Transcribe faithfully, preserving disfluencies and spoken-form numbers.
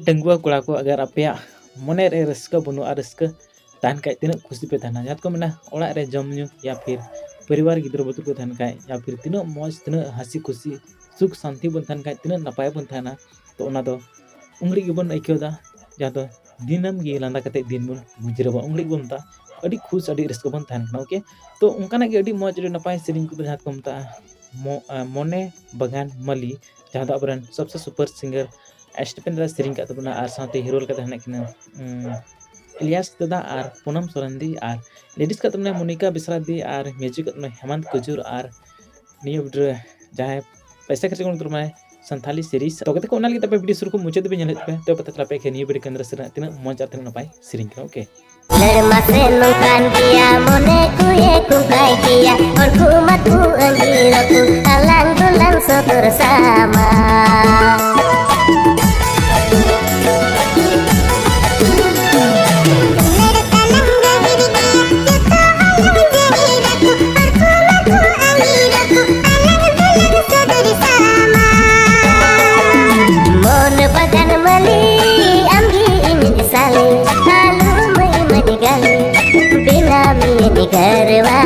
ᱰᱟᱺᱜᱩᱣᱟᱹ ᱠᱚᱲᱟ ᱠᱚ, ᱟᱜᱟᱨ ᱟᱯᱮᱭᱟᱜ ᱢᱚᱱᱮ ᱨᱮ ᱨᱟᱹᱥᱠᱟᱹ ᱵᱟᱹᱱᱩᱜᱼᱟ, ᱨᱟᱹᱥᱠᱟᱹ ᱛᱟᱦᱮᱱ ᱠᱷᱟᱡ ᱛᱤᱱᱟᱹᱜ ᱠᱷᱩᱥᱤ ᱯᱮ ᱛᱟᱦᱮᱱᱟ? ᱡᱟᱦᱟᱸ ᱠᱚ ᱢᱮᱱᱟ, ᱚᱲᱟᱜ ᱨᱮ ᱡᱚᱢ ᱧᱩ ᱭᱟ ᱯᱷᱤᱨ ᱯᱚᱨᱤᱵᱟᱨ ᱜᱤᱫᱽᱨᱟᱹ ᱵᱩᱛᱩᱨ ᱠᱚ ᱛᱟᱦᱮᱱ ᱠᱷᱟᱡ, ᱭᱟ ᱯᱷᱤᱨ ᱛᱤᱱᱟᱹᱜ ᱢᱚᱡᱽ, ᱛᱤᱱᱟᱹᱜ ᱦᱟᱹᱥᱤ ᱠᱷᱩᱥᱤ, ᱥᱩᱠ ᱥᱟᱱᱛᱤ ᱵᱚᱱ ᱛᱟᱦᱮᱱ ᱠᱷᱟᱡ, ᱛᱤᱱᱟᱹᱜ ᱱᱟᱯᱟᱭ ᱵᱚᱱ ᱛᱟᱦᱮᱱᱟ᱾ ᱛᱚ ᱚᱱᱟ ᱫᱚ ᱩᱱ ᱜᱷᱟᱹᱲᱤᱡ ᱜᱮᱵᱚᱱ ᱟᱹᱭᱠᱟᱹᱣ ᱮᱫᱟ, ᱡᱟᱦᱟᱸ ᱫᱚ ᱫᱤᱱᱟᱹᱢ ᱜᱮ ᱞᱟᱸᱫᱟ ᱠᱟᱛᱮ ᱫᱤᱱ ᱵᱚᱱ ᱜᱩᱡᱨᱟᱹᱣᱟ, ᱩᱱ ᱜᱷᱟᱹᱲᱤᱡ ᱵᱚᱱ ᱢᱮᱛᱟᱜᱼᱟ᱾ ᱟᱹᱰᱤ ᱠᱷᱩᱥ, ᱟᱹᱰᱤ ᱨᱟᱹᱥᱠᱟᱹ ᱵᱚᱱ ᱛᱟᱦᱮᱱ ᱠᱟᱱᱟ᱾ ᱳᱠᱮ, ᱛᱚ ᱚᱱᱠᱟᱱᱟᱜ ᱜᱮ ᱟᱹᱰᱤ ᱢᱚᱡᱽ, ᱟᱹᱰᱤ ᱱᱟᱯᱟᱭ ᱥᱮᱨᱮᱧ ᱠᱚ ᱡᱟᱦᱟᱸ ᱠᱚ ᱢᱮᱛᱟᱜᱼᱟ ᱢᱚ-, ᱟ, ᱢᱚᱱᱮ ᱵᱟᱜᱟᱱ ᱢᱟᱹᱞᱤ, ᱡᱟᱦᱟᱸ ᱫᱚ ᱟᱵᱚᱨᱮᱱ ᱥᱚᱵᱥᱮ ᱥᱩᱯᱟᱨ ᱥᱤᱝᱜᱟᱨ ᱮᱥᱴᱤᱯᱮᱱ ᱫᱟᱫᱟ ᱥᱮᱨᱮᱧ ᱠᱟᱜ ᱛᱟᱵᱚᱱᱟ, ᱟᱨ ᱥᱟᱶᱛᱮ ᱦᱤᱨᱳ ᱞᱮᱠᱟᱛᱮ ᱦᱮᱱᱟᱜ ᱠᱤᱱᱟ, ᱩᱸ, ᱤᱞᱤᱭᱟᱥ ᱫᱟᱫᱟ ᱟᱨ ᱯᱩᱱᱟᱢ ᱥᱚᱨᱮᱱ ᱫᱤ, ᱟᱨ ᱞᱮᱰᱤᱥ ᱠᱟᱜ ᱛᱟᱵᱚᱱᱟ ᱢᱚᱱᱤᱠᱟ ᱵᱮᱥᱨᱟ ᱫᱤ, ᱟᱨ ᱢᱤᱭᱩᱡᱤᱠ ᱠᱟᱜ ᱛᱟᱵᱚᱱᱟ ᱦᱮᱢᱟᱱᱛ ᱠᱩᱡᱩᱨ, ᱟᱨ ᱱᱤᱭᱟᱹ ᱵᱷᱤᱰᱤᱭᱳ ᱨᱮ ᱡᱟᱦᱟᱸᱭ ᱯᱚᱭᱥᱟ ᱠᱷᱚᱨᱪᱟ ᱠᱚ ᱩᱱᱤ ᱫᱚ ᱢᱟᱱᱮ ᱥᱟᱱᱛᱷᱟᱞᱤ ᱥᱮᱨᱮᱧ᱾ ᱛᱚ ᱜᱟᱛᱮ ᱠᱚ, ᱚᱱᱟ ᱞᱟᱹᱜᱤᱫ ᱟᱯᱮ ᱵᱷᱤᱰᱤᱭᱳ ᱥᱩᱨ ᱠᱷᱚᱱ ᱢᱩᱪᱟᱹᱫ ᱫᱷᱟᱹᱵᱤᱡ ᱧᱮᱞ ᱦᱩᱭᱩᱜ ᱛᱟᱯᱮ, ᱛᱚᱵᱮ ᱯᱟᱛᱟ ᱪᱟᱞᱟᱜ ᱯᱮ ᱱᱤᱭᱟᱹ ᱵᱷᱤᱰᱤᱭᱳ ᱠᱮᱱᱫᱨᱚ ᱥᱮᱨᱮᱧ ᱨᱮᱱᱟᱜ ᱛᱤᱱᱟᱹᱜ ᱢᱚᱡᱽ ᱟᱨ ᱛᱤᱱᱟᱹᱜ ᱱᱟᱯᱟᱭ ᱥᱮᱨᱮᱧ ᱠᱟᱱᱟ᱾ ᱳᱠᱮ᱾ ᱞᱟᱹᱲ ᱢᱟᱥᱮ ᱱᱚᱝᱠᱟᱱ ᱜᱮᱭᱟ, ᱢᱚᱱᱮ ᱠᱚᱭᱮ ᱠᱚᱠᱟᱭ ᱜᱮᱭᱟ, ᱦᱚᱲ ᱠᱚ ᱢᱟᱠᱚ ᱟᱹᱜᱤᱨᱟᱠᱚ, ᱟᱞᱟᱝ ᱫᱚᱞᱟᱝ ᱥᱚᱫᱚᱨ ᱥᱟᱢᱟ᱾ ᱞᱟᱹᱲ ᱛᱟᱞᱟᱝ ᱜᱟᱹᱦᱤᱨ ᱜᱮᱭᱟ, ᱡᱚᱛᱚ ᱦᱚᱲ ᱞᱟᱝ ᱡᱟᱹᱦᱤᱨᱟᱠᱚ, ᱦᱚᱲ ᱠᱚ ᱢᱟᱠᱚ ᱟᱹᱜᱤᱨᱟᱠᱚ, ᱟᱞᱟᱝ ᱫᱚᱞᱟᱝ ᱥᱚᱫᱚᱨ ᱥᱟᱢᱟ᱾ ᱢᱚᱱ ᱵᱟᱜᱟᱱ ᱢᱟᱹᱞᱤ, ᱟᱢᱜᱮ ᱤᱧᱤᱡ ᱥᱟᱞᱮ, ᱟᱞᱚᱢ ᱤᱢᱟᱹᱧ ᱜᱟᱹᱞᱤ, ᱵᱮᱱᱟᱣ ᱢᱤᱭᱟᱹᱧ ᱜᱷᱟᱨᱣᱟ᱾